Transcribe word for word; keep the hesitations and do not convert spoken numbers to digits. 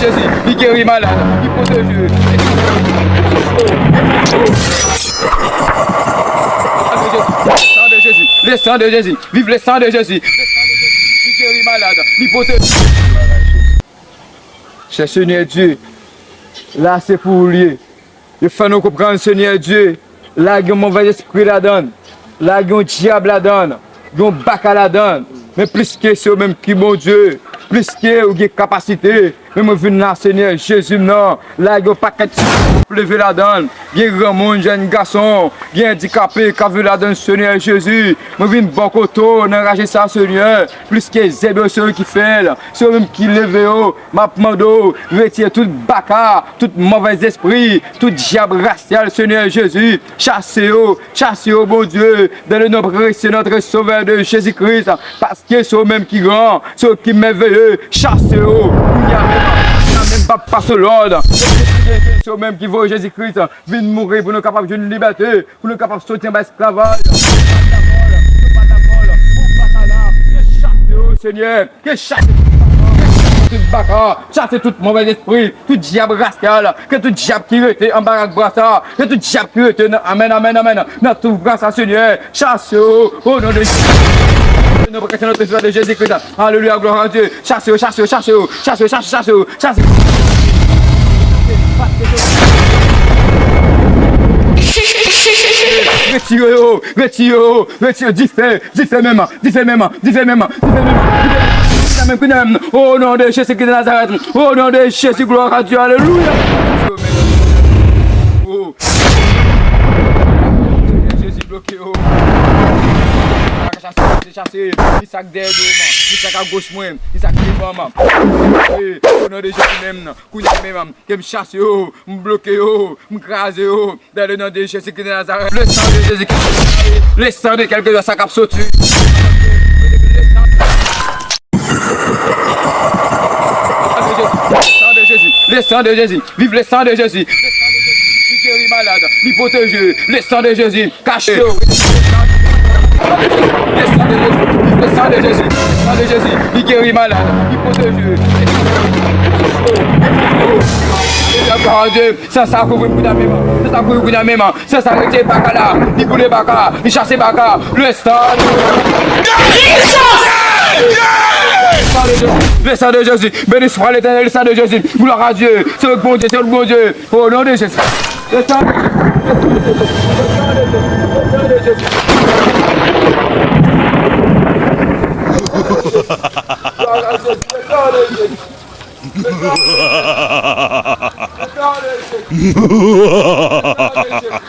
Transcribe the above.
Jezi, li geri malad, li pwoteje. Le sang de Jésus, le sang de Jésus, vive le sang de Jésus, le sang de Jésus, li geri malad, li pwoteje. Chè Senyè Dye, la se pou ou l ye. Yo fè nou konprann, Senyè Dye, la gen yon movèzespri ladan l, la gen yon dyab ladan l, gen yon baka ladan l. Men pliske se ou menm ki Bondye, pliske ou gen kapasite, men mwen vin la, Senyè Jezi m nan, la gen yon pakèt ti k ap leve ladan l, gen granmoun, jèn gason, gen andikape k ap viv ladan l, Senyè Jezi. Mwen vin bò kote w nan raje sa, Senyè, pliske zèb yo se ou ki fè l, se ou menm ki leve yo. M ap mande w, retire tout baka, tout movèzespri, tout dyab rasyal, Senyè Jezi. Chase yo, chase yo, Bondye, dans le nom précieux de notre Sauveur de Jésus-Christ. Paske se ou menm ki gran, se ou ki mèveye. Chase yo, kounye a menm, kounye a menm, m ap pase lòd. Se ou menm ki voye Jezi Kris vin mouri pou nou kapab jwenn libète, pou nou kapab soti anba esklavaj. Nou pa dakò, nou pa dakò, nou pa dakò. Chase yo, Senyè. Ke chase tout baka, chase tout movèzespri, tout dyab rasyal, ke tout dyab ki rete anba rak bwa sa, ke tout dyab ki rete nan, amèn, amèn, amèn, nan tout bwa sa, Senyè, chase yo, o non de Jezi. Nan preske nan non de Jezi Kris. Alelouya, glwa a Dye. Chase yo, chase yo, chase yo, chase yo, chase, chase yo, chase. Retire yo, retire yo, retire, dife, dife menm, dife menm, dife menm, dife menm, dife menm, o non de Jezi Kris de Nazarèt, o non de Jezi, glwa a Dye, alelouya. Jezi bloke yo. Chase, chase, chase. Ni sa k dèyè do m, ni sa k agoch mwen, ni sa k devan m. O non de Jezi menm, kounye a menm, ke m chase yo, m bloke yo, m kraze yo. Dans le nom de Jésus-Christ de Nazareth. Le sang de Jésus-Christ. Le sang de kèlkeswa sa k ap soti. Le sang de Jésus. Le sang de Jésus. Vive le sang de Jésus. Le sang de Jésus. Li geri malad. Li pwoteje. Le sang de Jésus. Kache yo. Le sang de Jésus. Le sang de Jésus. Le sang de Jésus. Li geri malad. Li pwoteje. Alelouya, glwa a Dye. San sa kouvri m kounye a menm. San sa kouvri m kounye a menm. San sa retire baka la. Li boule baka. Li chase baka. Le sang. Le sang de Jésus. Béni soit l'Éternel, le sang de Jésus. Gloire à Dieu. Se ou k Bondye, se ou k Bondye. O non de Jezi. Le sang de Jésus. Le sang de Jésus. Le sang de Jésus. Gloire à Jésus. Le sang de Jésus.